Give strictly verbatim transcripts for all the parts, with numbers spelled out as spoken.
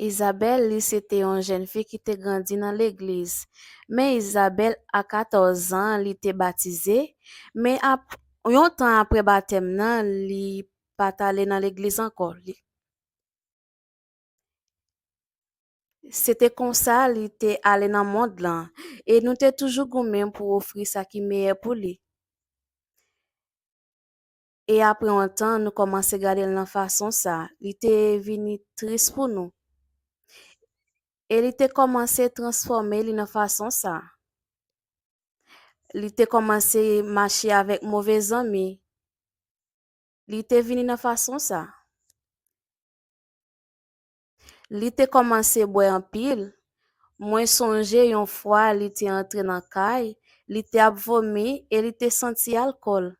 Isabelle, li se te yon jèn fi ki te grandi nan legliz. Men Isabelle, a katòz an, li te batize. Men ap, yon tan apre batèm nan, li pa t ale nan legliz ankò. Li, se te konsa li te ale nan mond lan. E nou te toujou goumen pou ofri sa ki meyè pou li. E apre yon tan, nou kòmanse gade l nan fason sa. Li te vini tris pou nou. E li te kòmanse transfòme li nan fason sa. Li te kòmanse mache avèk move zanmi. Li te vini nan fason sa. Li te kòmanse bwè anpil. Mwen sonje yon fwa li te antre nan kay, li te ap vomi e li te santi alkòl.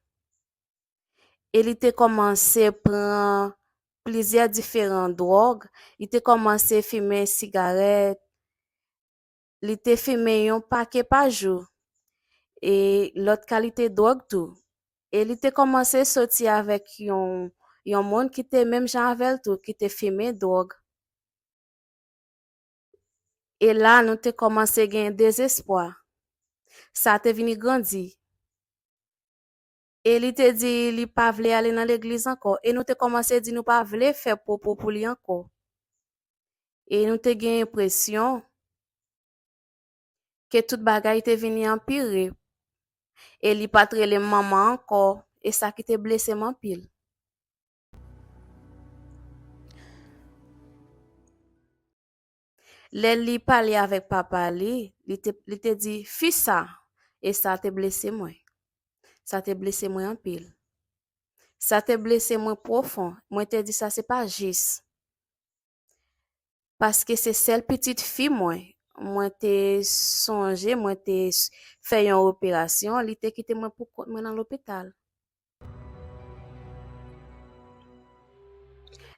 E li te kòmanse pran plizyè diferan dwòg. Li te kòmanse fimen sigarèt. Li te fimen yon pake pa jou. E lòt kalite dwòg tou. E li te kòmanse soti avèk yon, yon moun ki te menm jan avè l tou, ki te fimen dwòg. E la, nou te kòmanse gen dezespwa. Sa te vini grandi. E li te di li pa vle ale nan legliz ankò. E nou te kòmanse di nou pa vle fè pwopo pou li ankò. E nou te gen enpresyon ke tout bagay te vini anpire. E li pa t rele m manman ankò. E sa ki te blese m anpil. Lè li pale avèk papa li, li te, li te di, "Fi sa," e sa te blese mwen. Sa te blese mwen anpil. Sa te blese mwen pwofon. Mwen te di, "Sa se pa jis." Paske se sèl pitit fi mwen. Mwen te sonje, mwen te s-, fè yon operasyon, li te kite mwen pou kont mwen nan lopital.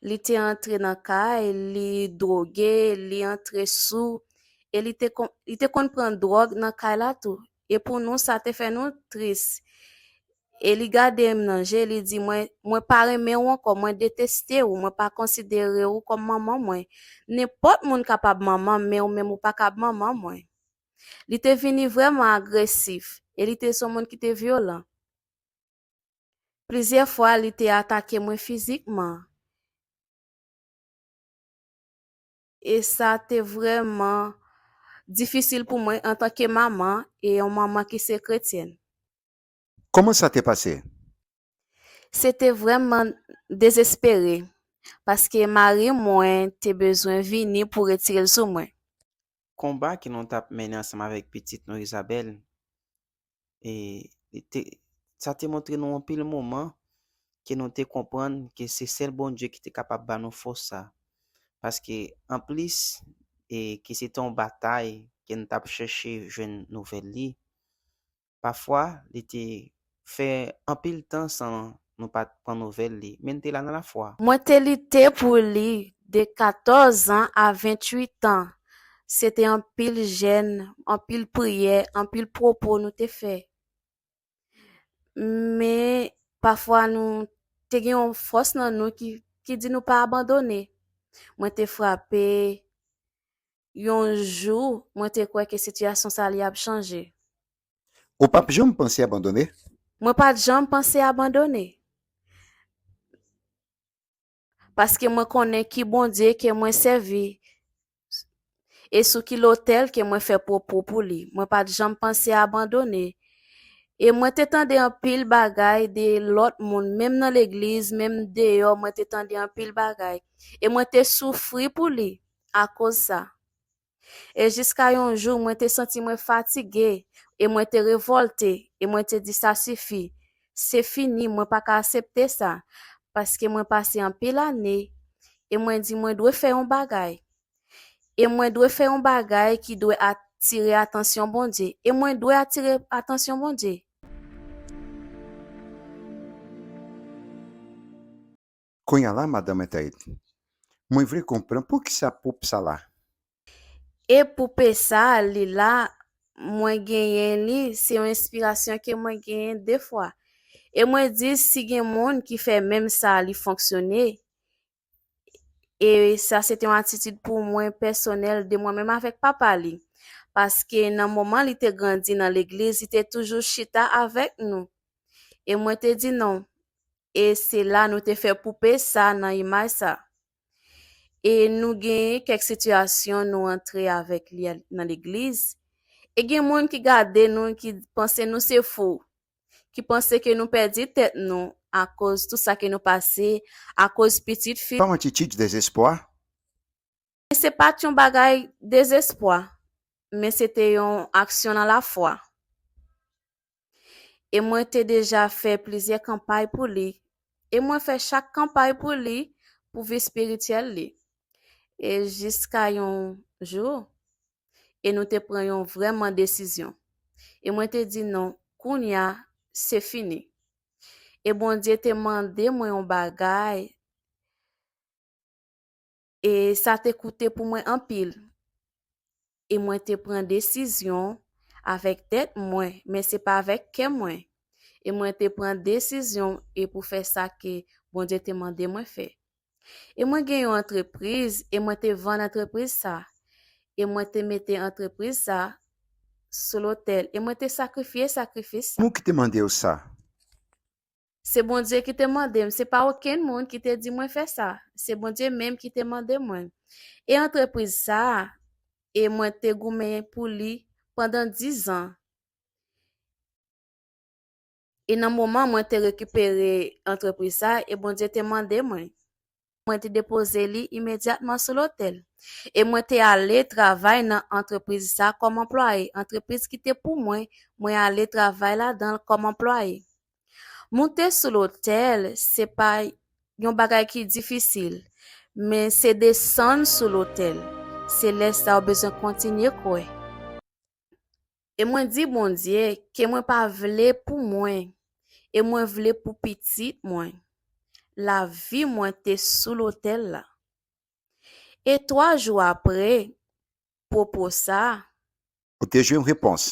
Li te antre nan kay, li dwoge, li antre sou, e li te kon-, li te konn pran dwòg nan kay la tou. E pou nou, sa te fè nou tris. E li gade m nan je, li di, "Mwen, mwen pa renmen w ankò, mwen deteste w, mwen pa konsidere w kòm manman mwen. Nenpòt moun kapab manman m, men ou menm ou pa kab manman mwen." Li te vini vrèman agresif, e li te se yon moun ki te vyolan. Plizyè fwa, li te atake mwen fizikman. E sa te vrèman difisil pou mwen antanke manman e yon manman ki se kretyèn. Kòman sa te pase? Se te vrèman dezespere, paske mari mwen te bezwen vini pou retire l sou mwen. Konba ke nou t ap mennen ansanm avèk pitit nou, Isabelle, e li te, sa te montre nou anpil moman ke nou te konprann ke se sèl Bondye ki te kapab ba nou fòs sa. Paske anplis, e ke se te yon batay ke nou t ap chèche jwenn nouvèl li, pafwa, li te fè anpil tan san nou pa t pran nouvèl li, men n te la nan lafwa. Mwen te lite pou li de katòz an a venntuit an. Se te anpil jèn, anpil priyè, anpil pwopo nou te fè. Men pafwa nou te gen yon fòs nan nou ki, ki di nou pa abandone. Mwen te frape. Yon jou, mwen te kwè ke sitiyasyon sa li ap chanje. Ou p ap janm panse abandone? Mwen pa t janm panse abandone. Paske mwen konnen ki Bondye ke mwen sèvi e sou ki lotèl ke mwen fè pwopo pou li. Mwen pa t janm panse abandone. E mwen te tande anpil bagay de lòt moun, menm nan legliz, menm deyò, mwen te tande anpil bagay. E mwen te soufri pou li akoz sa. E jiska yon jou, mwen te santi mwen fatige, e mwen te revòlte, e mwen te di, "Sa sifi. Se fini, mwen pa ka aksepte sa." Paske mwen pase anpil ane, e mwen di, "Mwen dwe fè yon bagay." E mwen dwe fè yon bagay ki dwe atire atansyon Bondye. E mwen dwe atire atansyon Bondye. Kounye a la, madanm entèl, mwen vle konprann poukisa poupe sa la. E poupe sa, li la, mwen genyen li, se yon enspirasyon ke mwen genyen defwa. E mwen di, si gen moun ki fè menm sa, li fonksyone, E sa se te yon atitid pou mwen pèsonèl de mwen menm avèk papa li. Paske nan moman li te grandi nan legliz, li te toujou chita avèk nou. E mwen te di non. E se la nou te fè poupe sa nan imaj sa. E nou gen kèk sitiyasyon nou antre avèk li nan legliz. E gen moun ki gade nou, ki panse nou se fou, ki panse ke nou pèdi tèt nou akoz tout sa ke nou pase, akoz pitit fi. Pas atitid dezespwa. Men se pa t yon bagay dezespwa, men se te yon aksyon nan lafwa. E mwen te deja fè plizyè kanpay pou li. E mwen fè chak kanpay pou li, pou vi espirityèl li. E jiska yon jou, e nou te pran yon vrèman desizyon. E mwen te di non, kounya, se fini. E Bondye te mande mwen yon bagay, e sa te koute pou mwen anpil. E mwen te pran desizyon avèk tèt mwen, men se pa avèk kè mwen. E mwen te pran desizyon e pou fè sa ke Bondye te mande mwen fè. E mwen gen yon antrepriz, e mwen te vann antrepriz sa. E mwen te mete antrepriz sa sou lotèl. E mwen te sakrifye sakrifis sa. Moun ki te mande w sa? Se Bondye ki te mande m, se pa okenn moun ki te di mwen fè sa. Se Bondye menm ki te mande mwen. E antrepriz sa, e mwen te goumen pou li pandan diz an. E nan moman mwen te rekipere antrepriz sa, e Bondye te mande mwen. Mwen te depoze li imedyatman sou lotèl. E mwen te ale travay nan antrepriz sa kòm anplwaye. Antrepriz ki te pou mwen, mwen ale travay ladan l kòm anplwaye. Moute sou lotèl, se pa yon bagay ki difisil, men se desann sou lotèl. Se lè sa w bezwen kontinye kwè. E mwen di Bondye ke mwen pa vle pou mwen, e mwen vle pou pitit mwen. Lavi mwen te sou lotèl la. E twa jou apre pwopo sa, Ou te jwenn repons.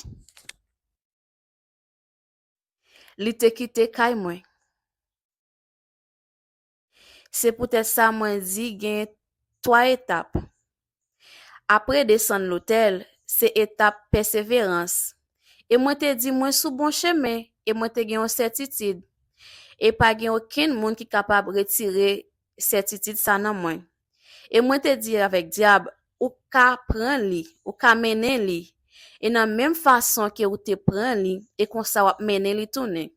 Li te kite kay mwen. Se poutèt sa mwen di gen twa etap. Apre desann lotèl, se etap pèseverans. E mwen te di mwen sou bon chemen, e mwen te gen yon sètitid. E pa gen okenn moun ki kapab retire sètitid sa nan mwen. E mwen te di avèk dyab, ou ka pran li, ou ka mennen li. E nan menm fason ke ou te pran li, e konsa w ap mennen li tounen.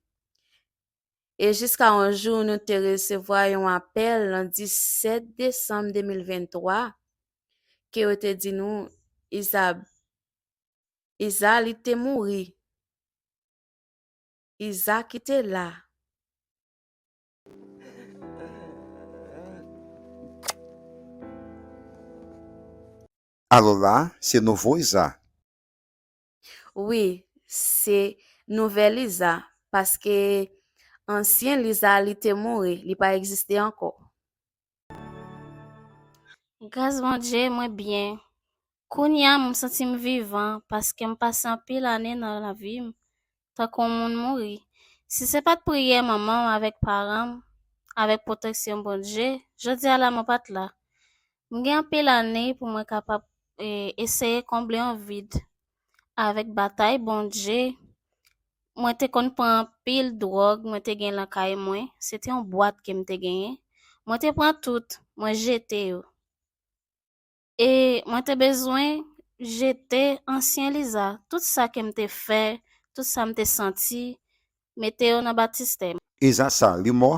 E jiska yon jou nou te resevwa yon apèl nan disèt desanm de mil venntwa, ke yo te di nou, Iza, Iza li te mouri. Iza ki te la. Alò la, se nouvo Iza. Wi, se nouvèl Iza, paske ansyen Liza li te mouri, li pa egziste ankò. Gras Bondye, mwen byen. Kounye a, m santi m vivan, paske m pase anpil ane nan lavi m tankou yon moun mouri. Si se pa t priyè manman m avèk paran m, avèk pwoteksyon Bondye, jodi a la mwen pa t la. M gen anpil ane pou mwen kapab, e, eseye konble yon vid avèk batay Bondye. Mwen te konn pran anpil dwòg, mwen te gen lakay mwen. Se te yon bwat ke m te genyen. Mwen te pran tout, mwen jete yo. E mwen te bezwen jete ansyen Liza, tout sa ke m te fè, tout sa m te santi, mete yo nan batistè m. Iza sa, li mò?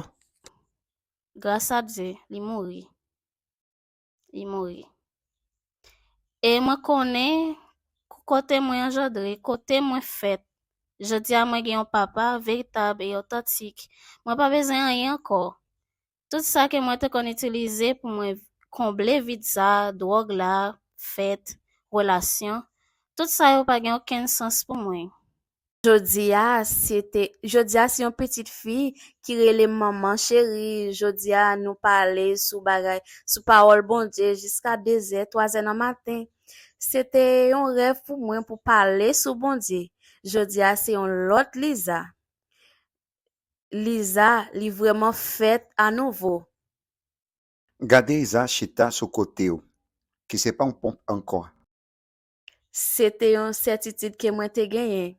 Gras a Dye, li mouri. Li mouri. E mwen konnen kote mwen anjandre, kote mwen fèt. Jodi a mwen gen yon papa veritab e otantik. Mwen pa bezwen anyen ankò. Tout sa ke mwen te konn itilize pou mwen konble vid sa, dwòg la, fèt, relasyon, tout sa yo pa gen okenn sans pou mwen. Jodi a, se te, jodi a se yon pitit fi ki rele m manman cheri. Jodi a nou pale sou bagay, sou pawòl Bondye jiska de zè, twa zè nan maten. Se te yon rèv pou mwen pou pale sou Bondye. Jodi a se yon lòt Liza. Liza, li vrèman fèt anouvo. Gade Eza chita sou kote w, ki se pa yon ponp ankò. Se te yon sètitid ke mwen te genyen.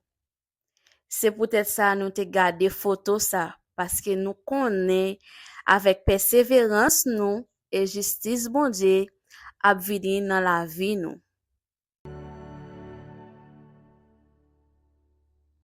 Se poutèt sa nou te gade foto sa, paske nou konnen avèk pèseverans nou e jistis Bondye ap vini nan lavi nou.